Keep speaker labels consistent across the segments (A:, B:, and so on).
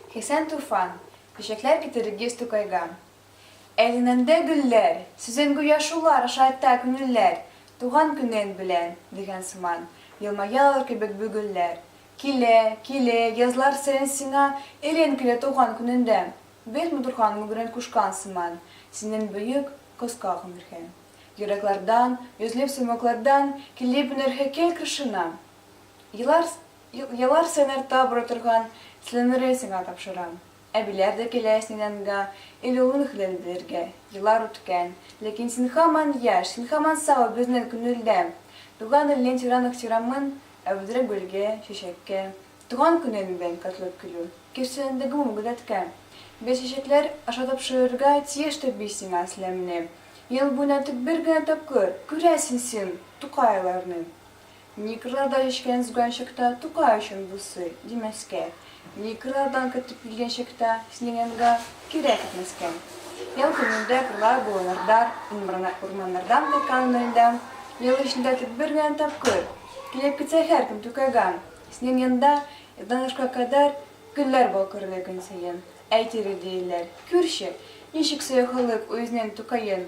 A: Хәсән Туфан, Чәчәкләр китерегез Тукайга. Әйләнәндә гөлләр, Сүзен гүя шулар ашайта күңелләр, Туган көнен белән, дигән сыман, Елмаялар кебек бу гөлләр. Килә, килә, язлар саен сиңа Элен килә туган көнендә. Без матурхан гомерен кушкан сыман, Синнән бөек, кыска гомергә. Ераклардан, йөзләп сумаклардан Килеп менәр һәйкәл крышына. Елар, елар саен арта бара торган Сәламнәрен сиңа тапшырам. Әбиләр дә килә синең янга, Ил улын хәлен белергә. Еллар үткән, ләкин син һаман яшь, Син һаман сау безнең күңелдә. Туган илнең тирән ихтирамын Әверелдерә гөлгә, чәчәккә. Туган көнен белән котлап килү, Кирсәндәге бу гадәткә. Без чәчәкләр аша тапшырырга Тиеш тә бит сиңа сәламне. Ел буена тик бер генә тапкыр Күрәсең син Тукайларны. Ни кырларда чәчкән өзгән чакта Тукай өчен бусы, димәскә. Ни кырлардан көтеп килгән чакта Синең янга кирәк итмәскә. Ял көнендә кырлар, болыннардар, Урманнардан кайткан мәлдә, Ел эчендә тик бер генә тапкыр Килеп китсә һәркем Тукайга. Синең янда елдан кышка кадәр Гөлләр балкыр иде көн саен. Әйтер иде илләр, Күрче, ничек сөя халык Үзенең Тукаен!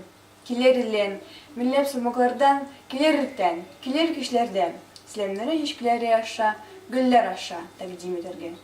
A: Килер илен, меңләп сумаклардан, Килер иртән, килер кичләрдә, Сәламнәре чәчкәләре аша, Гөлләр аша тәкъдим итәргә.